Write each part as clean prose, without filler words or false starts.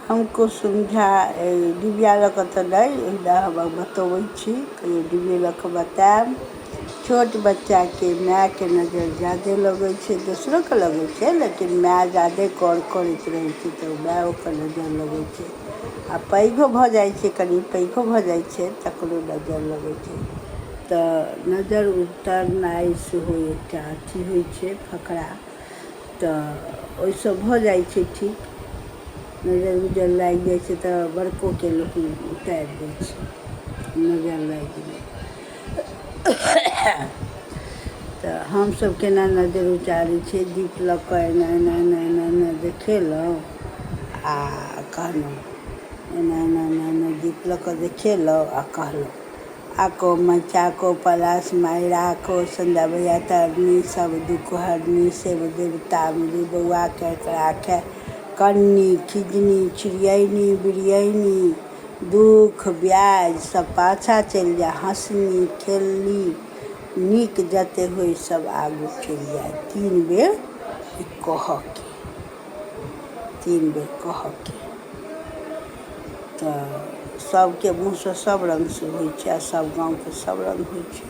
हम कुसुम झा एहि डिबिया लऽ कऽ तऽ नहि, ओहिना हम बतबै छी। कहियो डिबियो लऽ कऽ बतायब। छोट बच्चाके मायके नजरि जादे लगै छै, दोसरोके लगै छै, लेकिन माय जादे कर करैत रहै छै, तऽ मायोके नजरि लगै छै। आ पैघो भऽ जाइ छै, कनि पैघो भऽ जाइ छै, तकरो नजरि लगै छै। तऽ नजरि उतरनाइ सेहो एकटा अथी होइ छै फकरा। तऽ ओहिसँ भऽ जाइ छै ठीक। नजर उजर लागि जाइ छै तऽ बड़कोके लोक उतारि दै छै। नजर लागि गेलै तऽ हमसभ केना नजर उतारै छियै? दीप लऽ कऽ एना एना एना एना एना देखेलहुँ आ कहलहुँ, एना एना एना एना दीप लऽ कऽ देखेलहुँ आ कहलहुँ, आको मचाको पलास माइ राखो, संध्या भैया तरनी, सब दुख हरनी, सेव देवता मिली बौआके राखै, कन्नी खिजनी छिड़ियैनी बिरियैनी, दुख ब्याज सब पाछाँ चलि जाय, हँसनी खेलनी नीक जते होइ सब आगू चलि जाय। तीन बेर ई कहऽके, तीन बेर कहऽके। तऽ सभके मुँहसँ सभ रङ्गसँ होइ छै आ सभ गाँवके सभ रङ्ग होइ छै।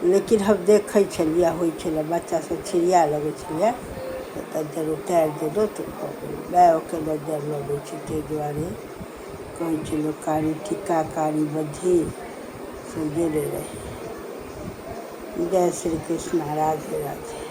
लेकिन हम देखै छलियै, होइ छलै, बच्चा सभ छिड़िया लगै छलैए तऽ नजर उतारि देलहुँ तऽ भऽ गेल। मायोके नजर लगै छै, ताहि दुआरे कहै छै लोक, कारी टिक्का कारी बद्धी से गेले रही। जय श्री कृष्ण, राधे राधे।